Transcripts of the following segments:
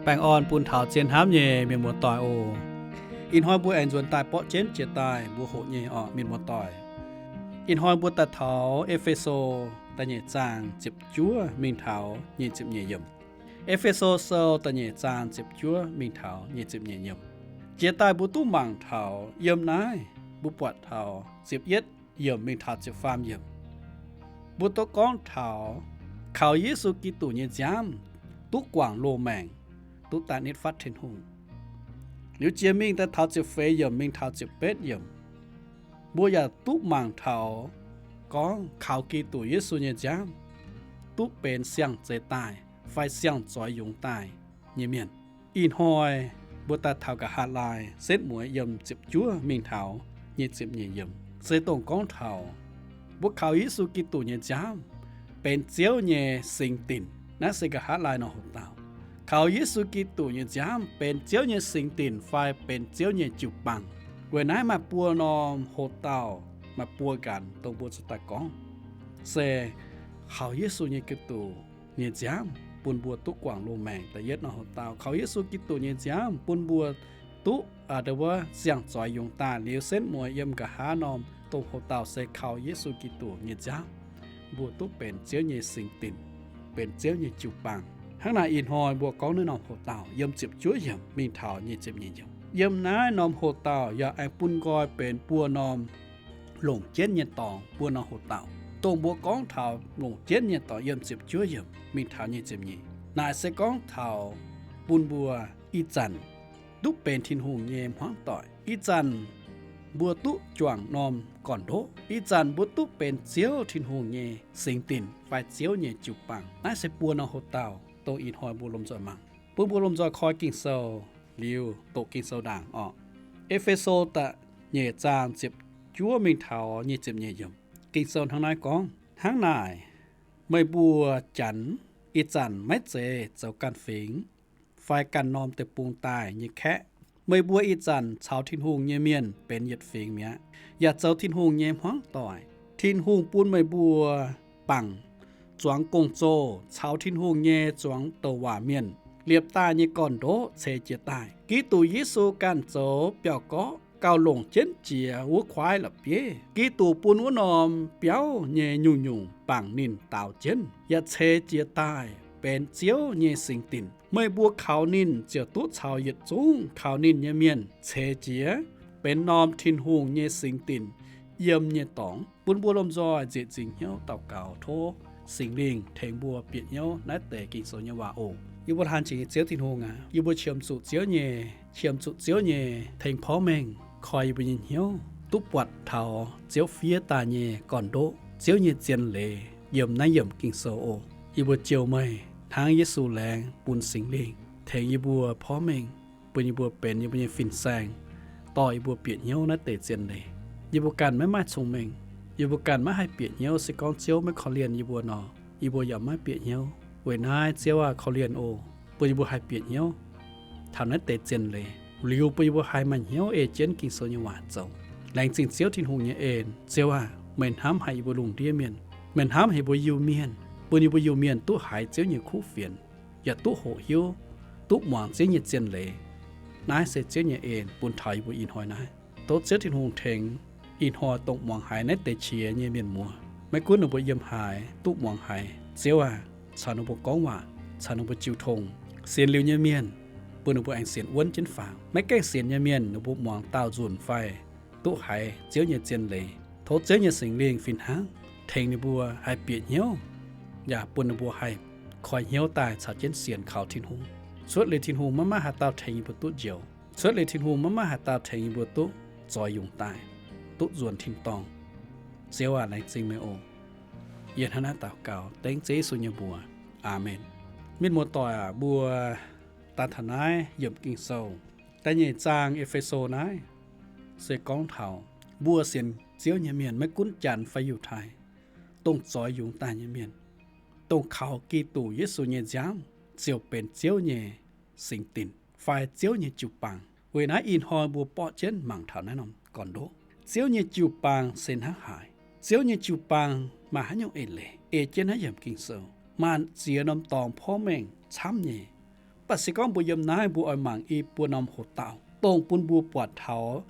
Baengh orn bun taux zien hnamv nyei mienh muoz-doic oc. Ih hnoi mbuo aengx nzuonx daaih borqv jienv jiex daaih mbuo hoqc nyei orqc, mienh muoz-doic. Ih hnoi mbuo daaih taux E^fe^so da'nyeic zaang ziepc juov mingh taux nyic ziepc nyeic yiemc. E^fe^so Sou da'nyeic zaang ziepc juov mingh taux nyic ziepc nyeic yiemc. Jiex daaih mbuo duqv mangc taux yiem naaiv, mbuo buatc taux ziepc yietv yiemc mingh taux ziepc faam yiemc, mbuo duqv gorngv taux kaux Yesu Giduc nyei nziaamv duqv guangc loz maengc, duqv daaih nitv fatv Tin-Hungh. Liuz jiex mingh daaih taux ziepc feix yiemc mingh taux ziepc betv yiemc, mbuo yaac duqv mangc taux gorngv kaux Giduc Yesu nyei nziaamv duqv benx siang-zeix daaih fai siang-zoix yungz daaih nyei mienh. Ih hnoi mbuo daaih taux nqa'haav laai setv mueiz yiem ziepc juov mingh taux nyic ziepc nyeic yiemc se dongh gorngv taux mbuo kaux Yesu Giduc nyei nziaamv benx Ziouv nyei singx dinc. Naaiv se nqa'haav laai norm hoc-dauh. Kaux Yesu Giduc nyei nziaamv benx Ziouv nyei singx dinc fai benx Ziouv nyei jiu-baang. Weic naaiv maaih buo norm hoc-dauh, maaih buo nqanx dongh mbuo zuqc daaih gorngv, se kaux Yesu nyei Giduc nyei nziaamv bun mbuo duqv guangc loz maengc. Da'yietv norm hoc-dauh, kaux Yesu Giduc nyei nziaamv bun mbuo duqv, aa, dongh wuov siang-zoix yungz daaih. Liuz setv mueiz yiem nqa'haav norm dongh hoc-dauh se kaux Yesu Giduc nyei nziaamv mbuo duqv benx Ziouv nyei singx dinc, benx Ziouv nyei jiu-baang. Hnangv naaic ih hnoi mbuo gorngv naaiv norm hoc-dauh yiem ziepc juov yiemc mingh taux nyic ziepc nyeic yiemc. Yiem naaiv norm hoc-dauh yaac aengx bun nqoi benx buo norm longc jienv nyei dorngx, buo norm hoc-dauh. Dongh mbuo gorngv taux longc jienv nyei dorngx yiem ziepc juov yiemc mingh taux nyic ziepc nyeic, naaic se gorngv taux bun mbuo ih zanc duqv benx Tin-Hungh nyei hmuangv doic. Ih zanc mbuo duqv juangc norm gorn-ndoqv. Ih zanc mbuo duqv benx Ziouv Tin-Hungh nyei singx dinc fai Ziouv nyei jiu-baang. Naaiv se buo norm hoc-dauh dongh ih hnoi mbuo lomh nzoih mangc. Bun mbuo lomh nzoih koi Ging-Sou liuz doqc Ging-Sou ndaangc orqc. E^fe^so da'nyeic zaang ziepc juov mingh taux nyic ziepc nyeic yiemc. Ging-Sou hnangv naaiv gorngv, Hnangv naaic, meih mbuo janx ih zanc maiv zeiz zoux ganh fingx fai ganh norm deic-bung daaih nyei kaeqv. Meih mbuo ih zanc caux Tin-Hungh nyei mienh benx yietc fingx mi'aqv, yaac zoux Tin-Hungh nyei hmuangv doic. Tin-Hungh bun meih mbuo bangc zuangx gong-zoh caux Tin-Hungh nyei zuangx douc waac mienh liepc daaih nyei gorn-ndoqv ceix jiez daaih. Giduc Yesu ganh zoux biauv-gorqv gauh longc jienv jiex wuov kuaaiv la'bieiv. Giduc bun wuov norm biauv nyei nyungc-nyungc bangc ninh daaux jienv, yaac ceix jiez daaih benx Ziouv nyei singx dinc. Meih mbuo kaux ninh ziouc duqv caux yietc zungv kaux ninh nyei mienh ceix jiez benx norm Tin-Hungh nyei singx dinc yiem nyei dorngx. Bun mbuo lomh nzoih nzieqc nzingc hnyouv daux gaux tov Singx Lingh tengx mbuo bieqc hnyouv naaiv deix Ging-Sou nyei waac oc. Yie mbuo laanh jiex nyei Ziouv Tin-Hungh aac, yie mbuo qiemx zuqc Ziouv nyei, qiemx zuqc Ziouv nyei tengx porv mengh koi yie mbuo nyei hnyouv duqv buatc taux Ziouv fiev daaih nyei gorn-ndoqv, Ziouv nyei zien leiz yiem naaiv yiemc Ging-Sou oc. Yie mbuo jouh meih hnangv Yesu laengz bun Singx Lingh tengx yie mbuo porv mengh, bun yie mbuo benx yie mbuo nyei fin-saeng, dorh yie mbuo bieqc hnyouv naaiv deix zien leiz. Yie mbuo ganh maiv maaih cong-mengh. Yie mbuo ganh maiv haih bieqc hnyouv. Se gorngv Ziouv maiv korv-lienh yie mbuo nor, yie mbuo yaac maiv bieqc hnyouv. Weic naaiv Ziouv aah, korv-lienh oc, bun yie mbuo haih bieqc hnyouv taux naaiv deix zien leiz. Liuz bun yie mbuo haih maaih hnyouv ei jienv Ging-Sou nyei waac zoux. Laengz zingh Ziouv Tin-Hungh nyei en. Ziouv aah, meih hnamv haic yie mbuo lungh ndiev mienh. Meih hnamv haic mbuo Iu-Mienh, bun yie mbuo Iu-Mienh duqv haiz Ziouv nyei kuv fienx, yaac duqv hoqc hiuv, duqv muangx Ziouv nyei zien leiz. Naaiv se Ziouv nyei en bun taux yie mbuo ih hnoi naaiv. Tov Ziouv Tin-Hungh tengx ih hnoi dongh muangx haiz naaiv deix qiex nyei mienh muoz, maiv gunv ninh mbuo yiem haaix, duqv muangx haiz, Ziouv aah, caux ninh mbuo gorngv waac, caux ninh mbuo jiu tong. Sienx liuz nyei mienh, bun ninh mbuo aengx sienx wuonv jienv faaux. Maiv gaengh sienx nyei mienh, ninh mbuo muangx daauh nzunc fai duqv haiz Ziouv nyei zien leiz. Tov Ziouv nyei Singx Lingh fih hnangv tengx ninh mbuo haih bieqc hnyouv, yaac bun ninh mbuo haih koi hnyouv daaih caux jienv sienx kaux Tin-Hungh. Cuotv liuz Tin-Hungh maiv maaih haaix dauh tengx yie mbuo duqv njoux. Cuotv liuz Tin-Hungh maiv maaih haaix dauh tengx yie mbuo duqv zoix yungz daaih, duqv nzuonx tin-dorngh. Ziouv aah, laengz zingh meih oc. Yie hnangv naaiv daux gaux dengv Ziouv Yesu nyei mbuox. Aamen. Mienh muoz-doic aac, mbuo daaih taux naaiv yiemc Ging-Sou, da'nyeic zaang E^fe^so naaiv, se gorngv taux mbuo sienx Ziouv nyei mienh, maiv gunv Janx fai Yiutai, dongh zoix yungz daaih nyei mienh, dongh kaux Giduc Yesu nyei nziaamv ziouc benx Ziouv nyei singx dinc fai Ziouv nyei jiu-baang. Weic naaiv ih hnoi mbuo borqv jienv mangc taux naaiv norm gorn-ndoqv. Ziouv nyei jiu-baang se hnangv haaix? Ziouv nyei jiu-baang maaih haaix nyungc eix leiz? Ei jienv naaiv yiemc Ging-Sou maaih ziex norm dorngx porv mengh camv nyei. Mv baac se gorngv mbuo yiem naaiv mbuo oix mangc i buo norm hoc-dauh, dongh bun mbuo buatc taux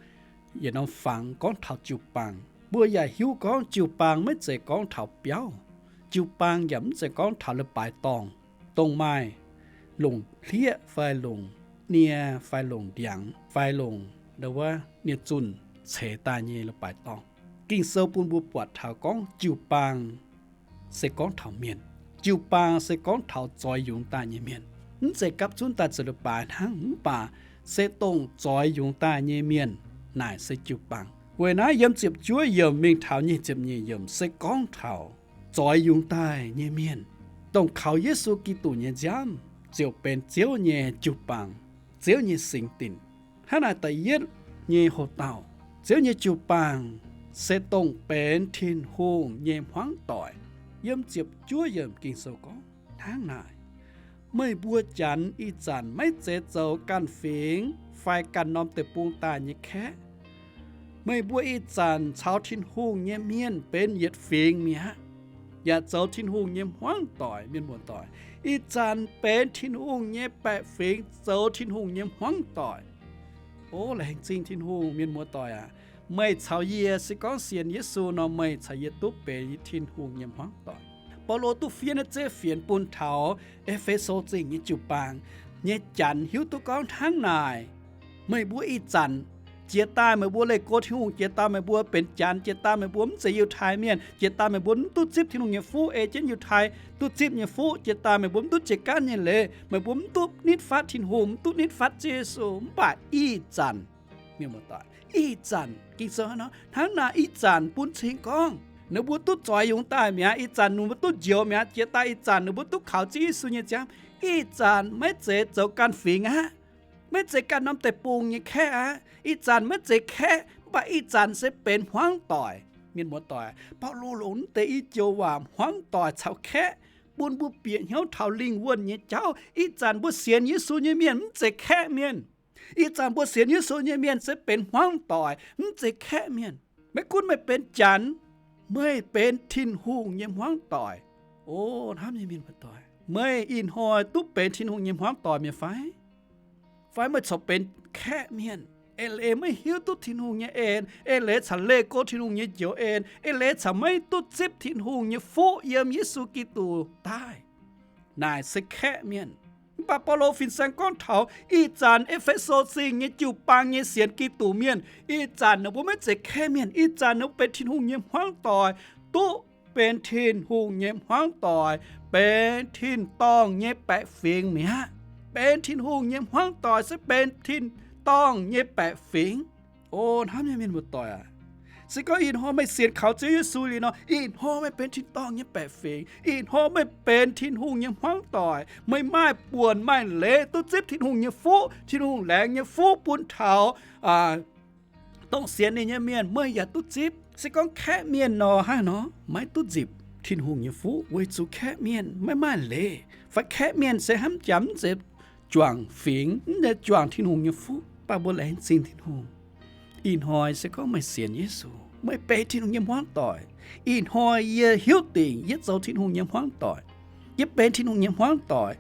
yietc norm fangx gorngv taux jiu-baang. Mbuo yaac hiuv gorngv jiu-baang maiv zeiz gorngv taux biauv. Jiu-baang yaac mv zeiz gorngv taux leiz-baaix dorngh, dongh maaih longc hlieqv fai longc nie fai longc ndiangx fai longc wuov nie zunh ceix daaih nyei leiz-baaix dorngh. Ging-Sou bun mbuo buatc taux gorngv jiu-baang se gorngv taux mienh. Jiu-baang se gorngv taux zoix yungz daaih nyei mienh. Mv zeiz gapv zunv daaih zoux leiz-baaix hnangv, mv baac se dongh zoix yungz daaih nyei mienh naaic se jiu-baang. Weic naaiv yiem ziepc juov yiemc mingh taux nyic ziepc nyeic yiemc se gorngv taux zoix yungz daaih nyei mienh, dongh kaux Yesu Giduc nyei nziaamv ziouc benx Ziouv nyei jiu-baang, Ziouv nyei singx dinc. Hnangv naaic da'yietv nyei hoc-dauh, Ziouv nyei jiu-baang se dongh benx Tin-Hungh nyei hmuangv doic. Yiem ziepc juov yiemc Ging-Sou gorngv hnangv naaic, meih mbuo Janx ih zanc maiv zeiz zoux ganh fingx fai ganh norm deic-bung daaih nyei kaeqv. Meih mbuo ih zanc caux Tin-Hungh nyei mienh benx yietc fingx mi'aqv, yaac zoux Tin-Hungh nyei hmuangv doic. Mienh muoz-doic, ih zanc benx Tin-Hungh nyei baeqc fingx, zoux Tin-Hungh nyei hmuangv doic. O, laengz zingh Tin-Hungh, mienh muoz-doic aac. Meih caux yie se gorngv sienx Yesu nor, meih caux yie duqv benx Tin-Hungh nyei hmuangv doic. Baulo duqv fiev naaiv zeiv fienx bun taux E^fe^so Zingh nyei jiu-baang nyei Janx hiuv duqv gorngv hnangv naaic, meih mbuo ih zanc jiex daaih meih mbuo leih go Tin-Hungh, jiex daaih meih mbuo benx Janx, jiex daaih meih mbuo mv zeiz Yiutai Mienh, jiex daaih meih mbuo mv duqv zipv Tin-Hungh nyei fuqv ei jienv Yiutai duqv zipv nyei fuqv, jiex daaih meih mbuo mv duqv jiex gaanv nyei leiz, meih mbuo mv duqv nitv fatv Tin-Hungh, mv duqv nitv fatv Ziouv Yesu. Mv baac ih zanc, mienh muoz-doic, ih zanc Ging-Sou hnangv naaic, ih zanc bun cing gorngv ninh mbuo duqv zoix yungz daaih mi'aqv. Ih zanc ninh mbuo duqv njoux mi'aqv. Jiex daaih ih zanc ninh mbuo duqv kaux Ziouv Yesu nyei nziaamv. Ih zanc maiv zeiz zoux ganh fingx aqv. Maiv zeiz ganh norm deic-bung nyei kaeqv aqv. Ih zanc maiv zeiz kaeqv, mv baac ih zanc se benx hmuangv doic. Mienh muoz-doic, Baulo longc naaiv deix i joux waac hmuangv doic caux kaeqv bun mbuo bieqc hnyouv taux lingh wuonh nyei jauv. Ih zanc mbuo sienx Yesu nyei mienh mv zeiz kaeqv mienh. Ih zanc mbuo sienx Yesu nyei mienh se benx hmuangv doic, mv zeiz kaeqv mienh. Maiv gunv meih benx Janx, meih benx Tin-Hungh nyei hmuangv doic. O, hnamv nyei mienh muoz-doic, meih ih hnoi duqv benx Tin-Hungh nyei hmuangv doic mi'aqv fai? Fai meih corc benx kaeqv mienh, eix leiz maiv hiuv duqv Tin-Hungh nyei en, eix leiz caux leih go Tin-Hungh nyei njoux en, eix leiz caux maiv duqv zipv Tin-Hungh nyei fuqv yiem Yesu Giduc daaih. Naaic se kaeqv mienh. Mv baac Baulo fin-saeng gorngv taux ih zanc E^fe^so Zingh nyei jiu-baang nyei sienx Giduc mienh, ih zanc ninh mbuo maiv zeiz kaeqv mienh. Ih zanc ninh mbuo benx Tin-Hungh nyei hmuangv doic, duqv benx Tin-Hungh nyei hmuangv doic, benx tin-dorngh nyei baeqc fingx mi'aqv. Benx Tin-Hungh nyei hmuangv doic se benx tin-dorngh nyei baeqc fingx. O, hnamv nyei mienh muoz-doic aac, se gorngv ih hnoi meih sienx kaux Ziouv Yesu liuz nor, ih hnoi meih benx tin-dorngh nyei baeqc fingx. Ih hnoi meih benx Tin-Hungh nyei hmuangv doic. Meih maaih buonc maaih leiz duqv zipv Tin-Hungh nyei fuqv, Tin-Hungh laengz nyei fuqv bun taux dongh sienx ninh nyei mienh, meih yaac duqv zipv. Se gorngv kaeqv mienh nor, hnangv nor maiv duqv nzipc Tin-Hungh nyei fuqv, weic zuqc kaeqv mienh maiv maaih leiz. Fai kaeqv mienh se hnamv jaax mv zeiz juangc fingx, mv zeiz juangc Tin-Hungh nyei fuqv. Mv baac mbuo laengz zingh Tin-Hungh, ih hnoi se gorngv meih sienx Yesu, meih benx Tin-Hungh nyei hmuangv doic. Ih hnoi yie hiuv dingc yie zoux Tin-Hungh nyei hmuangv doic. Yie benx Tin-Hungh nyei hmuangv doic.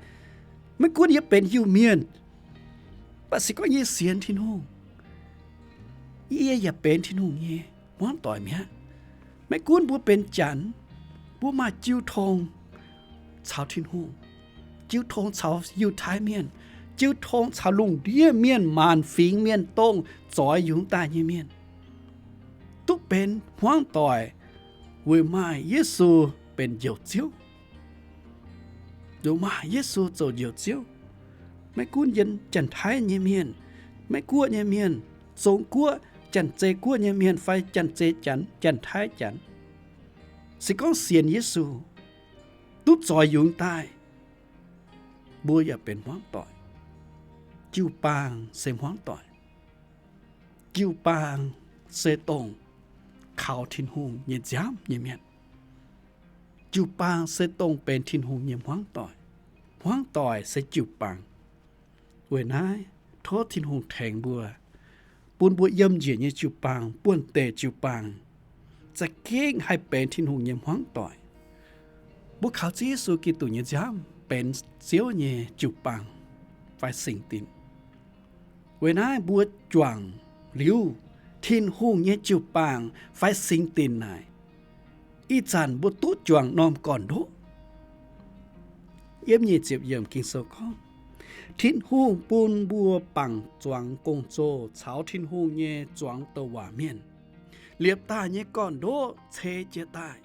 Maiv gunv yie benx Iu-Mienh, mv baac se gorngv yie sienx Tin-Hungh, yie yaac benx Tin-Hungh nyei hmuangv doic mi'aqv. Maiv gunv mbuo benx Janx, mbuo maaih jiu tong caux Tin-Hungh, jiu tong caux Yiutai Mienh, jiu tong caux lungh ndiev mienh, maanc fingx mienh, dongh zoix yungz daaih nyei mienh, duqv benx hmuangv doic weic maaih Yesu benx Njoux Ziouv. Weic maaih Yesu zoux Njoux Ziouv, maiv gunv yiem Janx-Taiv nyei mienh, Meiv-Guoqv nyei mienh, Zong-Guoqv, Janx-Zei Guoqv nyei mienh fai Janx-Zei Janx, Janx-Taiv Janx, se gorngv sienx Yesu, duqv zoix yungz daaih, mbuo yaac benx hmuangv doic. Jiu-baang se hmuangv doic. Jiu-baang se dongh kaux Tin-Hungh nyei nziaamv nyei mienh. Jiu-baang se dongh benx Tin-Hungh nyei hmuangv doic. Hmuangv doic se jiu-baang. Weic naaiv, tov Tin-Hungh tengx mbuo, bun mbuo yiem njiec nyei jiu-baang, buonv-deic jiu-baang, za'gengh haih benx Tin-Hungh nyei hmuangv doic. Mbuo kaux Ziouv Yesu Giduc nyei nziaamv benx Ziouv nyei jiu-baang. fai singx dinc. Weic naaiv mbuo juangc liuz Tin-Hungh nyei jiu-baang fai singx dinc naaic, ih zanc mbuo duqv juangc norm gorn-ndoqv. Yiem nyic ziepc yiemc Ging-Sou gorngv, Tin-Hungh bun mbuo bangc zuangx gong-zoh caux Tin-Hungh nyei zuangx douc waac mienh liepc daaih nyei gorn-ndoqv ceix jiez daaih.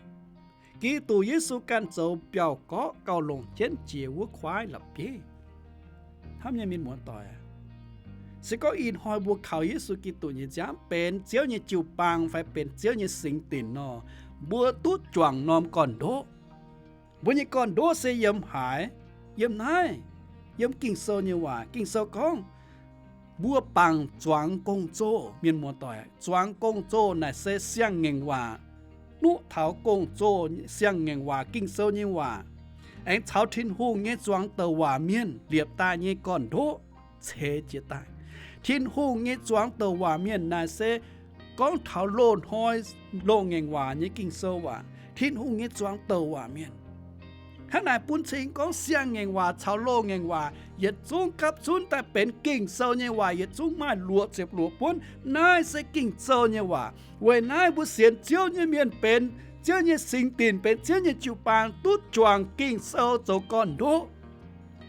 Giduc Yesu ganh zoux biauv-gorqv gauh longc jienv jiex wuov kuaaiv la'bieiv. Hnamv nyei mienh muoz-doic, se gorngv ih hnoi mbuo kaux Yesu Giduc nyei nziaamv benx Ziouv nyei jiu-baang fai benx Ziouv nyei singx dinc nor, mbuo duqv juangc norm gorn-ndoqv. Mbuo nyei gorn-ndoqv se yiem haaix? Yiem naaiv, yiem Ging-Sou nyei waac. Ging-Sou gorngv, mbuo bangc zuangx gong-zoh. Mienh muoz-doic, zuangx gong-zoh naaic se siang-ngaengc waac. Nuqv taux gong-zoh, siang-ngaengc waac, Ging-Sou nyei waac, aengx caux Tin-Hungh nyei zuangx douc waac mienh liepc daaih nyei gorn-ndoqv ceix jiez daaih. Tin-Hungh nyei zuangx douc waac mienh naaic se gorngv taux loz-hnoi loz-ngaengc waac nyei Ging-Sou waac, Tin-Hungh nyei zuangx douc waac mienh. Hnangv naaic bun cing gorngv siang-ngaengc waac caux loz-ngaengc waac yietc zungv gapv zunv daaih benx Ging-Sou nyei waac yietc zungv maaih luoqc ziepc luoqc buonv. Naaiv se Ging-Sou nyei waac. Weic naaiv mbuo sienx Ziouv nyei mienh benx Ziouv nyei singx dinc, benx Ziouv nyei jiu-baang, duqv juangc Ging-Sou zoux gorn-ndoqv,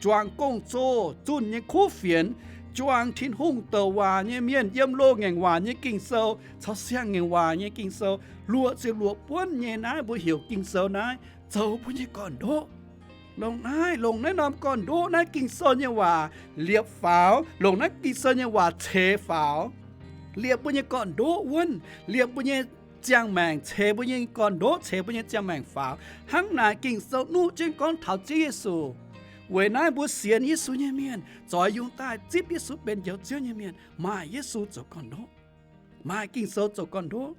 juangc gong-zoh zunh nyei kuv fienx, juangc Tin-Hungh douc waac nyei mienh yiem loz-ngaengc waac nyei Ging-Sou caux siang-ngaengc waac nyei Ging-Sou, luoqc ziepc luoqc buonv nyei naaiv mbuo heuc Ging-Sou naaiv zoux mbuo nyei gorn-ndoqv. Longc naaiv, longc naaiv norm gorn-ndoqv, naaiv Ging-Sou nyei waac liepc faaux, longc naaiv Ging-Sou nyei waac ceix faaux, liepc mbuo nyei gorn-ndoqv wuonv, liepc mbuo nyei ziangh maengc, ceix mbuo nyei gorn-ndoqv, ceix mbuo nyei ziangh maengc faaux. Hnangv naaic Ging-Sou nuqv jienv gorngv taux Ziouv Yesu. Weic naaiv mbuo sienx Yesu nyei mienh zoix yungz daaih zipv Yesu benx Njoux Ziouv nyei mienh maaih Yesu zoux gorn-ndoqv, maaih Ging-Sou zoux gorn-ndoqv.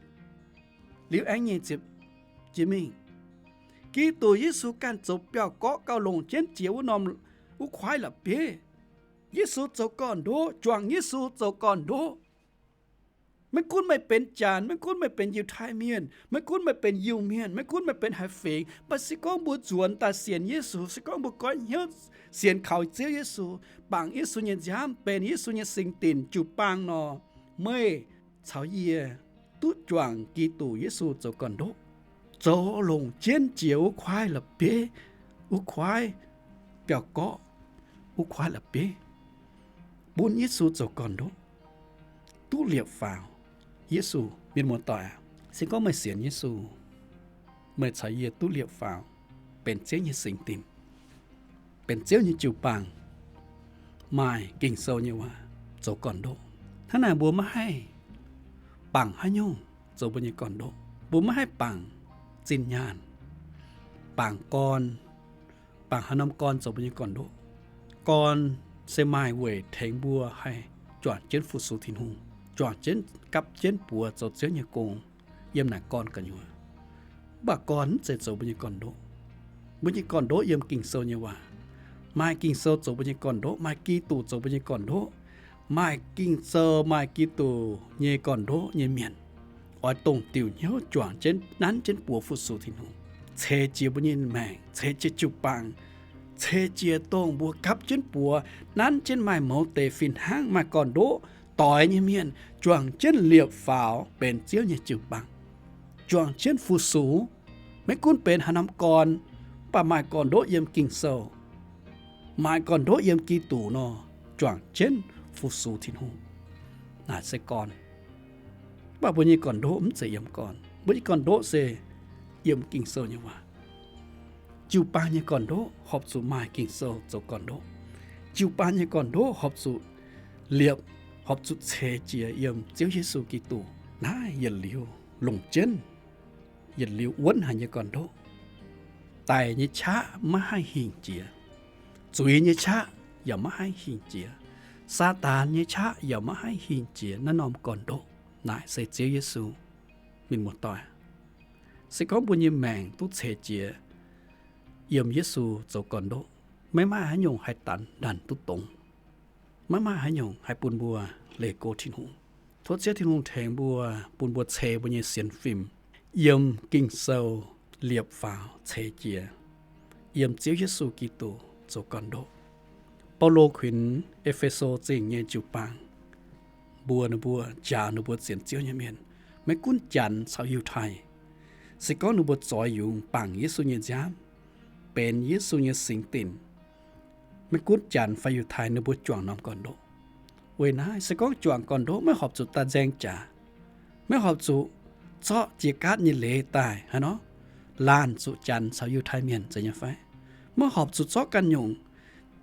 Liuz aengx nyic ziepc jiex mingh, Giduc Yesu ganh zoux biauv-gorqv gauh longc jienv jiex wuov norm, wuov kuaaiv la'bieiv. Yesu zoux gorn-ndoqv, juangc Yesu zoux gorn-ndoqv. Maiv gunv meih benx Janx, maiv gunv meih benx Yiutai Mienh, maiv gunv meih benx Iu-Mienh, maiv gunv meih benx haaix fingx, mv baac se gorngv mbuo nzuonx daaih sienx Yesu, se gorngv mbuo goiv hnyouv sienx kaux Ziouv Yesu, bangc Yesu nyei nziaamv, benx Yesu nyei singx dinc jiu-baang nor, meih caux yie duqv juangc Giduc Yesu zoux gorn-ndoqv, zoux longc jienv jiex wuov kuaaiv la'bieiv, wuov kuaaiv biauv-gorqv, wuov kuaaiv la'bieiv, bun Yesu zoux gorn-ndoqv, duqv liepc faaux Yesu. Mienh muoz-doic aac, se gorngv meih sienx Yesu, meih caux yie duqv liepc faaux benx Ziouv nyei singx dinc, benx Ziouv nyei jiu-baang, maaih Ging-Sou nyei waac zoux gorn-ndoqv. Hnangv naaic mbuo maiv haih bangc haaix nyungc zoux mbuo nyei gorn-ndoqv. Mbuo maiv haih bangc zinh nyaanh, bangc gorn, bangc haaix norm gorn zoux mbuo nyei gorn-ndoqv. Gorn se maaih weic tengx mbuo haih juangc jienv fu-sux Tin-Hungh, juangc jienv gapv jienv buoz zoux Ziouv nyei gong yiem naaic gorn gu'nyuoz. Mv baac gorn mv zeiz zoux mbuo nyei gorn-ndoqv. Mbuo nyei gorn-ndoqv yiem Ging-Sou nyei waac. Maaih Ging-Sou zoux mbuo nyei gorn-ndoqv, maaih Giduc zoux mbuo nyei gorn-ndoqv. Maaih Ging-Sou, maaih Giduc nyei gorn-ndoqv nyei mienh, oix dongh diuc hnyouv juangc jienv, nanv jienv buoz fu-sux Tin-Hungh, ceix jiez mbuo nyei maengc, ceix jiez jiu-baang, ceix jiez dongh mbuo gapv jienv buoz, nanv jienv maaih mouz deix fih hnangv, maaih gorn-ndoqv doix nyei mienh, juangc jienv liepc faaux benx Ziouv nyei jiu-baang, juangc jienv fu-sux. Maiv gunv benx haaix norm gorn, mv baac maaih gorn-ndoqv yiem Ging-Sou, maaih gorn-ndoqv yiem Giduc nor, juangc jienv fu-sux Tin-Hungh. Naaic se gorn. Mv baac mbuo nyei gorn-ndoqv mv zeiz yiem gorn. Mbuo nyei gorn-ndoqv se yiem Ging-Sou nyei waac. Jiu-baang nyei gorn-ndoqv horpc zuqc maaih Ging-Sou zoux gorn-ndoqv. Jiu-baang nyei gorn-ndoqv horpc zuqc liepc, horpc zuqc ceix jiez yiem Ziouv Yesu Giduc naaiv yietc liuz longc jienv, yietc liuz wuonv haic nyei gorn-ndoqv. Daic nyei qaqv maiv haih hingh jiex. Zuiz nyei qaqv yaac maiv haih hingh jiex. Saadaan nyei qaqv yaac maiv haih hingh jiex naaiv norm gorn-ndoqv. Naaic se Ziouv Yesu. Mienh muoz-doic, se gorngv mbuo nyei maengc duqv ceix jiez yiem Yesu zoux gorn-ndoqv, maiv maaih haaix nyungc haih danc ndanc duqv dongz. Maiv maaih haaix nyungc haih bun mbuo leih go Tin-Hungh. Tov Ziouv Tin-Hungh tengx mbuo, bun mbuo ceix mbuo nyei sienx fim yiem Ging-Sou liepc faaux ceix jiez, yiem Ziouv Yesu Giduc zoux gorn-ndoqv. Baulo kuinx E^fe^so Zingh nyei jiu-baang, mbuox ninh mbuo, njaaux ninh mbuo sienx Ziouv nyei mienh, maiv gunv Janx caux Yiutai, se gorngv ninh mbuo zoix yungz bangc Yesu nyei nziaamv, benx Yesu nyei singx dinc, maiv gunv Janx fai Yiutai, ninh mbuo juangc norm gorn-ndoqv. Weic naaiv se gorngv juangc gorn-ndoqv maiv horpc zuqc daaih nzaeng jaax, maiv horpc zuqc zorqv jiex gaatv nyei leiz daaih haaix nor laanh zuqc Janx caux Yiutai mienh, zeiz nyei fai? Maiv horpc zuqc zorqv ganh nyungc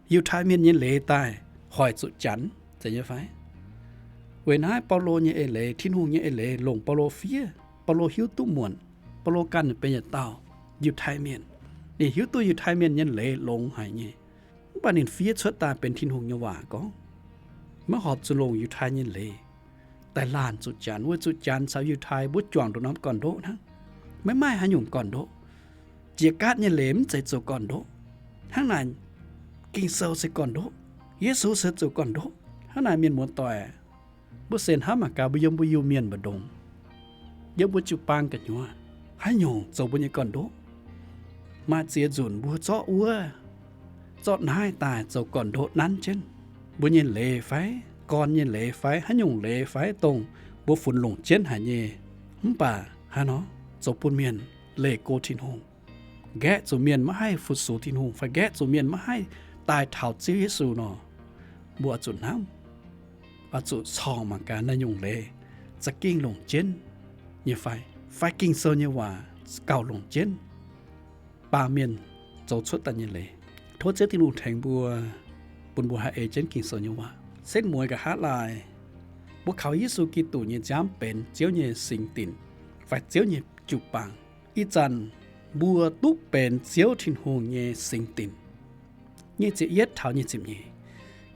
Yiutai mienh nyei leiz daaih hoic zuqc Janx, zeiz nyei fai? Weic naaiv Baulo nyei eix leiz, Tin-Hungh nyei eix leiz longc Baulo fiev. Baulo hiuv duqv muonc. Baulo ganh benx yietc dauh Yiutai mienh. Ninh hiuv duqv Yiutai mienh nyei leiz longx haic nyei. Mv baac ninh fiev cuotv daaih benx Tin-Hungh nyei waac gorngv, maiv horpc zuqc longc Yiutai nyei leiz daaih laanh zuqc Janx, weic zuqc Janx caux Yiutai mbuo juangc nduqc norm gorn-ndoqv hnangv. Maiv maaih haaix nyungc gorn-ndoqv. Jiex gaatv nyei leiz mv zeiz zoux gorn-ndoqv. Hnangv naaic, Ging-Sou se gorn-ndoqv. Yesu se zoux gorn-ndoqv. Hnangv naaic, mienh muoz-doic, mbuo sienx hnamv mangc gaax, mbuo yiem mbuo Iu-Mienh mbu'ndongx, yiem mbuo jiu-baang gu'nyuoz, haaix nyungc zoux mbuo nyei gorn-ndoqv? Maaih ziex nzunc mbuo zorqv wuov zorqv naaiv daaih zoux gorn-ndoqv nanv jienv. Mbuo nyei leiz fai, gorn nyei leiz fai, haaix nyungc leiz fai, dongh mbuo funx longc jienv haic nyei, mv baac haaix nor zoux bun mienh leih go Tin-Hungh, nqaeqv zuqc mienh maiv haih fu-sux Tin-Hungh fai nqaeqv zuqc mienh maiv haih daaih taux Ziouv Yesu nor, mbuo oix zuqc hnamv, oix zuqc corngh mangc gaax naaiv nyungc leiz za'gengh longc jienv nyei fai, fai Ging-Sou nyei waac gauh longc jienv baamh mienh zoux cuotv daaih nyei leiz. Tov Ziouv Tin-Hungh tengx mbuo, bun mbuo haih ei jienv Ging-Sou nyei waac setv mueiz nqa'haav laai. Mbuo kaux Yesu Giduc nyei nziaamv benx Ziouv nyei singx dinc fai Ziouv nyei jiu-baang. Ih zanc mbuo duqv benx Ziouv Tin-Hungh nyei singx dinc. Nyic ziepc yietv taux nyic ziepc nyeic,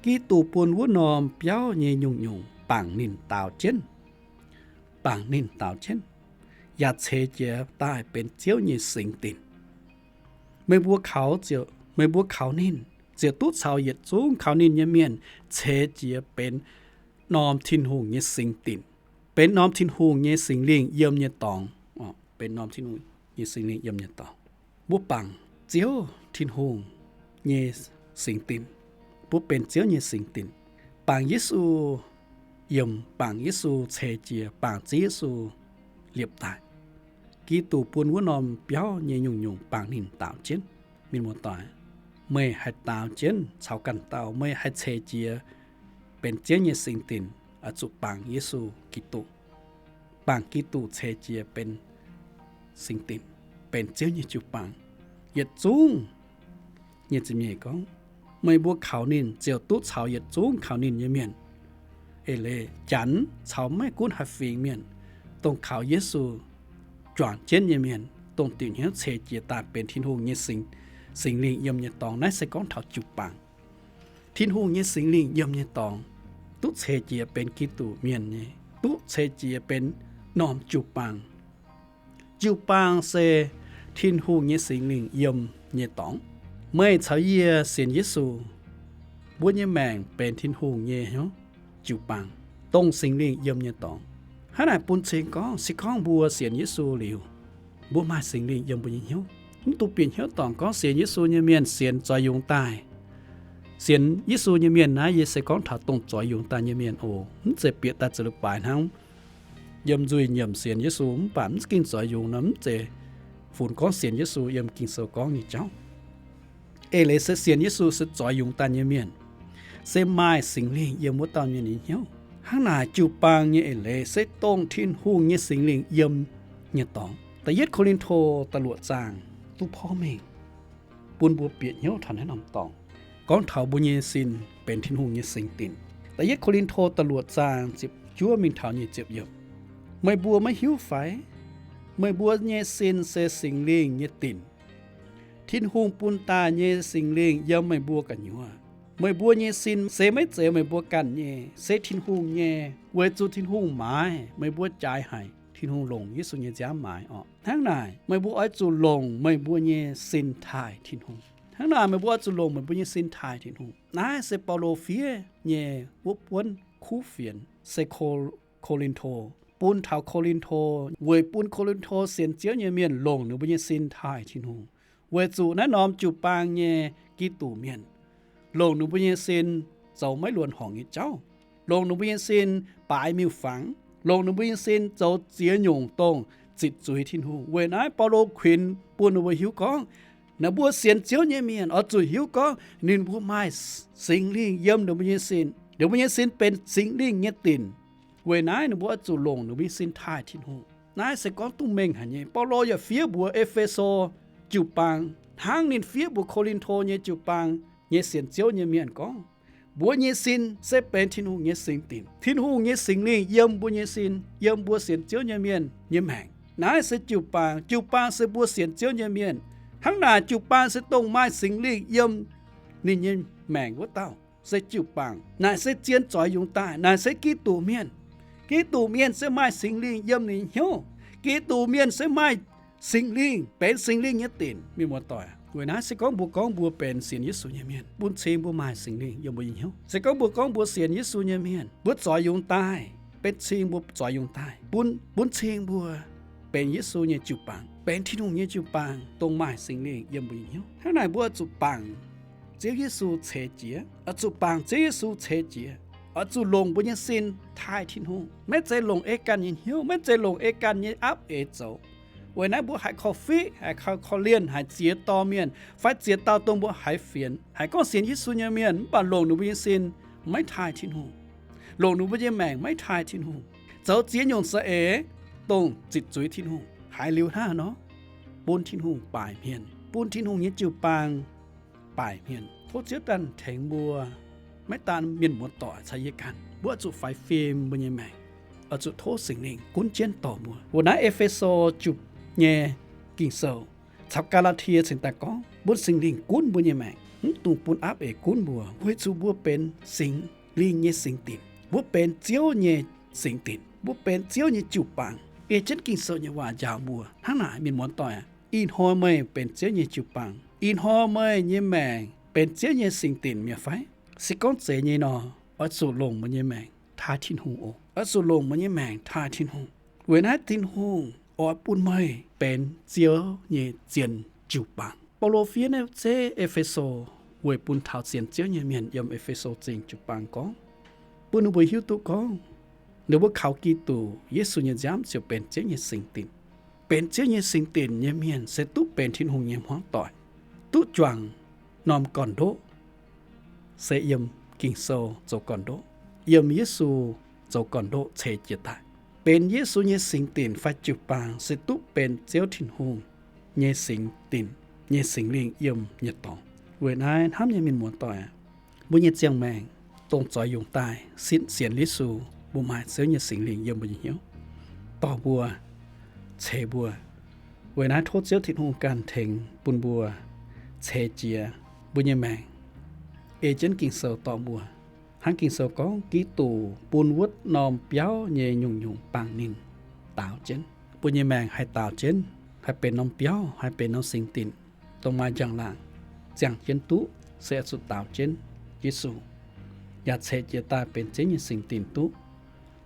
Giduc bun wuov norm biauv nyei nyungc-nyungc bangc ninh daaux jienv, bangc ninh daaux jienv, yaac ceix jiez daaih benx Ziouv nyei singx dinc. Meih mbuo kaux ziouc, meih mbuo kaux ninh ziouc duqv caux yietc zungv kaux ninh nyei mienh ceix jiez benx norm Tin-Hungh nyei singx dinc, benx norm Tin-Hungh nyei Singx Lingh yiem nyei dorngx. Benx norm Tin-Hungh nyei Singx Lingh yiem nyei dorngx. Mbuo bangc Ziouv Tin-Hungh nyei singx dinc, mbuo benx Ziouv nyei singx dinc, bangc Yesu yiem, bangc Yesu ceix jiez, bangc Ziouv Yesu liepc daaih. Giduc bun wuov norm biauv nyei nyungc-nyungc bangc ninh daaux jienv. Mienh muoz-doic, meih haih daaux jienv caux ganh dauh, meih haih ceix jiez benx Ziouv nyei singx dinc, oix zuqc bangc Yesu Giduc. Bangc Giduc ceix jiez benx singx dinc, benx Ziouv nyei jiu-baang. Yietc zungv, nyic ziepc nyeic gorngv, meih mbuo kaux ninh ziouc duqv caux yietc zungv kaux ninh nyei mienh. Eix leiz Janx caux maiv gunv haaix fingx mienh, dongh kaux Yesu juangc jienv nyei mienh, dongh diuc hnyouv ceix jiez daaih benx Tin-Hungh nyei singx, Singx Lingh yiem nyei dorngx. Naaiv se gorngv taux jiu-baang. Tin-Hungh nyei Singx Lingh yiem nyei dorngx duqv ceix jiez benx Giduc mienh nyei, duqv ceix jiez benx norm jiu-baang. Jiu-baang se Tin-Hungh nyei Singx Lingh yiem nyei dorngx. Meih caux yie sienx Yesu, mbuo nyei maengc benx Tin-Hungh nyei hnyouv jiu-baang, dongh Singx Lingh yiem nyei dorngx. Hnangv naaic bun cing gorngv, se gorngv mbuo sienx Yesu liuz, mbuo maaih Singx Lingh yiem mbuo nyei hnyouv, mv dungx bieqc hnyouv dorngc gorngv sienx Yesu nyei mienh sienx zoix yungz daaih. Sienx Yesu nyei mienh naaiv, yie se gorngv taux dongh zoix yungz daaih nyei mienh oc. Mv zeiz bieqc daaih zoux leiz-baaix hnangv, yiem nzuih nyiemc sienx Yesu mv baac mv za'gengh zoix yungz nor, mv zeiz funx gorngv sienx Yesu yiem Ging-Sou gorngv nyei jauv. Eix leiz se sienx Yesu se zoix yungz daaih nyei mienh, se maaih Singx Lingh yiem wuov dauh mienh nyei hnyouv. Hnangv naaic jiu-baang nyei eix leiz se dongh Tin-Hungh nyei Singx Lingh yiem nyei dorngx. Da'yietv Ko^lin^to da'luoqc zaang duqv porv mengh bun mbuo bieqc hnyouv taux naaiv norm dorngx, gorngv taux mbuo nyei sin benx Tin-Hungh nyei singx dinc. Da'yietv Ko^lin^to da'luoqc zaang ziepc juov mingh taux nyic ziepc yiemc. Meih mbuo maiv hiuv fai? Meih mbuo nyei sin se Singx Lingh nyei dinc. Tin-Hungh bun daaih nyei Singx Lingh yiem meih mbuo gu'nyuoz. Meih mbuo nyei sin se maiv zeiz meih mbuo ganh nyei, se Tin-Hungh nyei, weic zuqc Tin-Hungh maaiz meih mbuo jaaix haic. Tin-Hungh longc Yesu nyei nziaamv maaiz orqc. Hnangv naaic, meih mbuo oix zuqc longc meih mbuo nyei sin taaih Tin-Hungh. Hnangv naaic, meih mbuo oix zuqc longc meih mbuo nyei sin taaih Tin-Hungh. Naaiv se Baulo fiev nyei wuov buonv kuv fienx se Ko^lin^to, bun taux Ko^lin^to, weic bun Ko^lin^to sienx Ziouv nyei mienh longc ninh mbuo nyei sin taaih Tin-Hungh, weic zuqc naaiv norm jiu-baang nyei Giduc mienh longc ninh mbuo nyei sin zoux maiv luonx horngc nyei jauv, longc ninh mbuo nyei sin baaix miuc-fangx, longc ninh mbuo nyei sin zoux ziex nyungc dongh ziqc zuiz Tin-Hungh. Weic naaiv Baulo kuinx bun ninh mbuo hiuv gorngv, naaiv mbuo sienx Ziouv nyei mienh oix zuqc hiuv gorngv ninh mbuo maaih Singx Lingh yiem ninh mbuo nyei sin. Ninh mbuo nyei sin benx Singx Lingh nyei dinc. Weic naaiv ninh mbuo oix zuqc longc ninh mbuo nyei sin taaih Tin-Hungh. Naaiv se gorngv duqv mengh haic nyei. Baulo yaac fiev mbuox E^fe^so jiu-baang hnangv ninh fiev mbuox Ko^lin^to nyei jiu-baang nyei sienx Ziouv nyei mienh gorngv, mbuo nyei sin se benx Tin-Hungh nyei singx dinc. Tin-Hungh nyei Singx Lingh yiem mbuo nyei sin, yiem mbuo sienx Ziouv nyei mienh nyei maengc. Naaiv se jiu-baang. Jiu-baang se mbuo sienx Ziouv nyei mienh. Hnangv naaic jiu-baang se dongh maaih Singx Lingh yiem ninh nyei maengc wuov dauh se jiu-baang. Naaic se zien zoix yungz daaih. Naaic se Giduc mienh. Giduc mienh se maaih Singx Lingh yiem ninh hnyouv. Giduc mienh se maaih Singx Lingh, benx Singx Lingh nyei dinc, mienh muoz-doic. Weic naaiv se gorngv mbuo gorngv mbuo benx sienx Yesu nyei mienh, bun cing mbuo maaih Singx Lingh yiem mbuo nyei hnyouv. Se gorngv mbuo gorngv mbuo sienx Yesu nyei mienh, mbuo zoix yungz daaih, benx cing mbuo zoix yungz daaih, bun, bun cing mbuo benx Yesu nyei jiu-baang, benx Tin-Hungh nyei jiu-baang, dongh maaih Singx Lingh yiem mbuo nyei hnyouv. Hnangv naaic mbuo oix zuqc bangc Ziouv Yesu ceix jiez, oix zuqc bangc Ziouv Yesu ceix jiez, oix zuqc longc mbuo nyei sin taaih Tin-Hungh. Maiv zeiz longc ei ganh nyei hnyouv, maiv zeiz longc ei ganh nyei aapv eix zoux. Weic naaiv mbuo haiz korv-fiqv, haiz korv-lienh, haiz ziex dorh mienh, fai ziex dauh dongh mbuo haiz fienx, haiz gorngv sienx Yesu nyei mienh, mv baac longc ninh mbuo nyei sin maiv taaih Tin-Hungh, longc ninh mbuo nyei maengc maiv taaih Tin-Hungh, zoux ziex nyungc za'eix dongh ziqc zuiz Tin-Hungh, haiz liuz hnangv haaix nor? Bun Tin-Hungh baaic hmien, bun Tin-Hungh nyei jiu-baang baaic hmien. Tov Ziouv ganh tengx mbuo, maiv daan mienh muoz-doic caux yie ganh, mbuo oix zuqc faix fim mbuo nyei maengc, oix zuqc tov Singx Lingh gunv jienv dorh mbuo. Weic naaiv E^fe^so jiu nyei Ging-Sou caux Gaa^laa^tie cingx daaih gorngv, bun Singx Lingh gunv mbuo nyei maengc, mv dungx bun aapv eix gunv mbuo, weic zuqc mbuo benx Singx Lingh nyei singx dinc. Mbuo benx Ziouv nyei singx dinc. Mbuo benx Ziouv nyei jiu-baang. Ei jienv Ging-Sou nyei waac njaaux mbuo. Hnangv naaic, mienh muoz-doic aac, ih hnoi meih benx Ziouv nyei jiu-baang, ih hnoi meih nyei maengc benx Ziouv nyei singx dinc mi'aqv fai? Se gorngv zeiz nyei nor, oix zuqc longc meih nyei maengc taaih Tin-Hungh oc. Oix zuqc longc meih nyei maengc taaih Tin-Hungh. Weic naaiv Tin-Hungh oix bun meih benx Ziouv nyei zien jiu-baang. Baulo fiev naaiv zeiv E^fe^so weic bun taux sienx Ziouv nyei mienh yiem E^fe^so Zingh jiu-baang gorngv, bun ninh mbuo hiuv duqv gorngv, ninh mbuo kaux Giduc Yesu nyei nziaamv ziouc benx Ziouv nyei singx dinc. Benx Ziouv nyei singx dinc nyei mienh se duqv benx Tin-Hungh nyei hmuangv doic, duqv juangc norm gorn-ndoqv, se yiem Ging-Sou zoux gorn-ndoqv, yiem Yesu zoux gorn-ndoqv ceix jiez daaih. Benx Yesu nyei singx dinc fai jiu-baang se duqv benx Ziouv Tin-Hungh nyei singx dinc, nyei Singx Lingh yiem nyei dorngx. Weic naaiv hnamv nyei mienh muoz-doic aac, mbuo nyei ziangh maengc dongh zoix yungz daaih sin sienx Yesu, mbuo maaih Ziouv nyei Singx Lingh yiem mbuo nyei hnyouv, dorh mbuo, ceix mbuo. Weic naaiv tov Ziouv Tin-Hungh ganh tengx bun mbuo ceix jiez mbuo nyei maengc, ei jienv Ging-Sou dorh mbuo. Hnangv Ging-Sou gorngv, Giduc bun wuov norm biauv nyei nyungc-nyungc bangc ninh daaux jienv. Mbuo nyei maengc haih daaux jienv, haih benx norm biauv, haih benx norm singx dinc, dongh maaih njang-laangc ziangh jienv duqv, se oix zuqc daaux jienv Yesu, yaac ceix jiez daaih benx Ziouv nyei singx dinc duqv,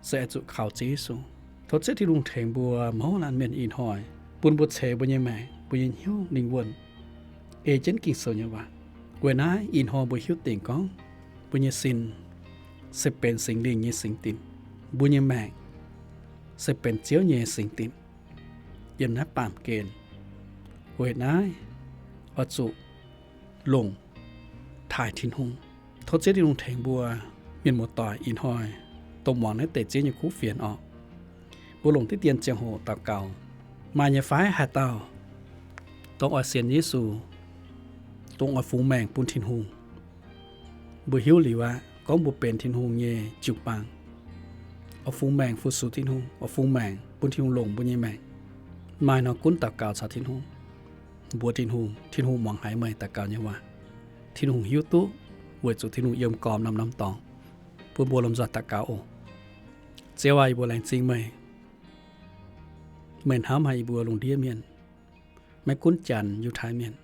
se oix zuqc kaux Ziouv Yesu. Tov Ziouv Tin-Hungh tengx mbuo mouz laanh mienh ih hnoi, bun mbuo ceix mbuo nyei maengc, mbuo nyei hnyouv lingh wuonh ei jienv Ging-Sou nyei waac. Weic naaiv ih hnoi mbuo hiuv dingc gorngv mbuo nyei sin se benx Singx Lingh nyei singx dinc, mbuo nyei maengc se benx Ziouv nyei singx dinc yiem naaiv baamh gen. Weic naaiv oix zuqc longc taaih Tin-Hungh. Tov Ziouv Tin-Hungh tengx mbuo mienh muoz-doic ih hnoi dongh muangx naaiv deix Ziouv nyei kuv fienx orqc. Mbuo longc diqv dien ziangh hoc daux gaux. Maaih nyei fai haaix dauh dongh oix sienx Yesu, dongh oix fungx maengc bun Tin-Hungh? Mbuo hiuv liuz aqv, gorngv mbuo benx Tin-Hungh nyei jiu-baang, oix fungx maengc fu-sux Tin-Hungh, oix fungx maengc bun Tin-Hungh longc mbuo nyei maengc. Maaih nor gunv daux gaux caux Tin-Hungh, mbuox Tin-Hungh, Tin-Hungh muangx haiz meih daux gaux nyei waac. Tin-Hungh hiuv duqv weic zuqc Tin-Hungh yiem gormx norm-norm dorngx. Bun mbuo lomh nzoih daux gaux oc. Ziouv aac, yie mbuo laengz zingh meih. Meih hnamv haic yie mbuo lungh ndiev mienh. Maiv gunv Janx, Yiutai Mienh,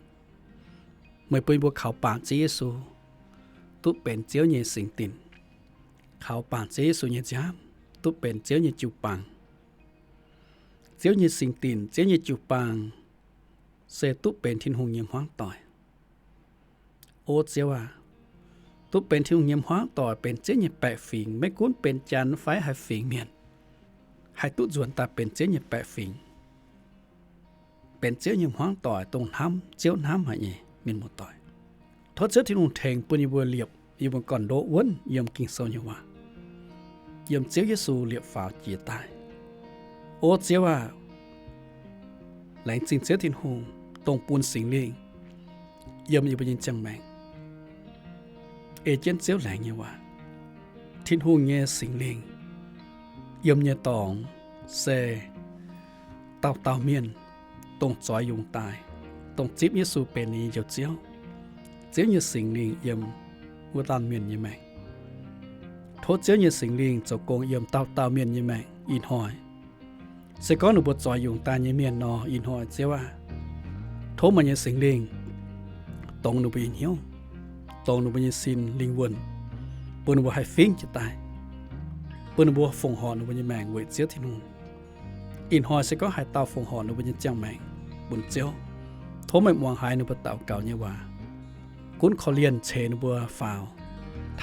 meih bun yie mbuo kaux bangc Ziouv Yesu duqv benx Ziouv nyei singx dinc, kaux bangc Ziouv Yesu nyei nziaamv duqv benx Ziouv nyei jiu-baang. Ziouv nyei singx dinc, Ziouv nyei jiu-baang se duqv benx Tin-Hungh nyei hmuangv doic. O Ziouv aac, duqv benx Tin-Hungh nyei hmuangv doic, benx Ziouv nyei baeqc fingx, maiv gunv benx janx fai haaix fingx mienh, haih duqv nzuonx daaih benx Ziouv nyei baeqc fingx, benx Ziouv nyei hmuangv doic, dongh hnamv Ziouv hnamv haic nyei mienh muoz-doic. Tov Ziouv Tin-Hungh tengx bun yie mbuo liepc yie mbuo gorn-ndoqv wuonv yiem Ging-Sou nyei waac, yiem Ziouv Yesu liepc faaux jiex daaih. O Ziouv aah! Laengz zingh Ziouv Tin-Hungh, dongh bun Singx Lingh yiem yie mbuo nyei ziangh maengc, ei jienv Ziouv laengz nyei waac. Tin-Hungh nyei Singx Lingh yiem nyei dorngx se dauh dauh mienh, dongh zoix yungz daaih, dongh zipv Yesu benx ninh nyei Njoux Ziouv. Ziouv nyei Singx Lingh yiem wuov dauh mienh nyei maengc. Tov Ziouv nyei Singx Lingh zoux gong yiem dauh dauh mienh nyei maengc ih hnoi. Se gorngv ninh mbuo zoix yungz daaih nyei mienh nor, ih hnoi Ziouv aah! Tov meih nyei Singx Lingh dongz ninh mbuo nyei hnyouv, dongz ninh mbuo nyei sin lingh wuonh, bun ninh mbuo haih fingv jiez daaih, bun ninh mbuo fongc horc ninh mbuo nyei maengc weic Ziouv Tin-Hungh. Ih hnoi se gorngv haaix dauh fongc horc ninh mbuo nyei ziangh maengc bun Ziouv, tov meih muangx haiz ninh mbuo daux gaux nyei waac, gunv korv-lienh ceix ninh mbuo faaux,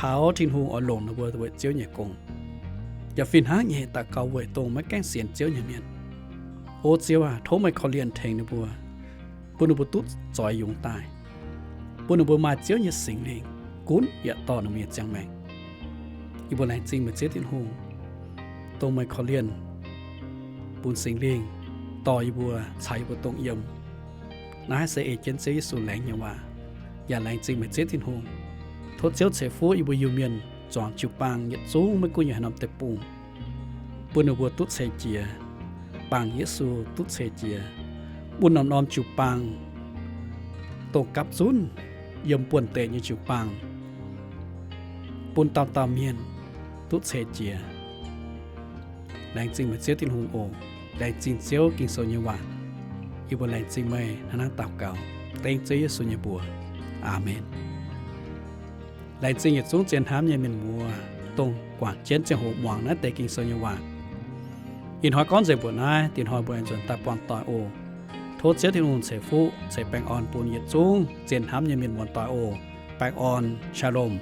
taux Tin-Hungh oix longc ninh mbuo weic Ziouv nyei gong. Yaac fih hnangv nyei daux gaux weic dongh maiv gaengh sienx Ziouv nyei mienh. O Ziouv aah! Tov meih korv-lienh tengx ninh mbuo, bun ninh mbuo duqv zoix yungz daaih, bun ninh mbuo maaih Ziouv nyei Singx Lingh gunv yaac dorh ninh mbuo nyei ziangh maengc. Yie mbuo laengz zingh meih Ziouv Tin-Hungh, dongh meih korv-lienh bun Singx Lingh dorh yie mbuo, caux yie mbuo dongh yiem. Naaiv se ei jienv Ziouv Yesu laengz nyei waac. Yaac laengz zingh meih Ziouv Tin-Hungh, tov Ziouv ceix fuqv yie mbuo Iu-Mienh zuangx jiu-baang yietc zungv maiv gunv yiem haaix norm deic-bung, bun ninh mbuo duqv ceix jiez, bangc Yesu duqv ceix jiez, bun norm-norm jiu-baang, dongh gapv zunv yiem buonv-deic nyei jiu-baang, bun dauh dauh mienh duqv ceix jiez. Laengz zingh meih Ziouv Tin-Hungh oc. Laengz zingh Ziouv Ging-Sou nyei waac. Yie mbuo laengz zingh meih hnangv naaiv daux gaux dengv Ziouv Yesu nyei mbuox. Aamen. Laengz zingh yietc zungv zien hnamv nyei mienh muoz, dongh guangc jienv ziangh hoc muangx naaiv deix Ging-Sou nyei waac. Ih hnoi gorngv nzengc mbuoqc naaiv, dingc hnoi mbuo aengx nzuonx daaih buangh doic oc. Tov Ziouv Tin-Hungh ceix fuqv ceix baengh orn bun yietc zungv zien hnamv nyei mienh muoz-doic oc. Baengh orn, Shalom.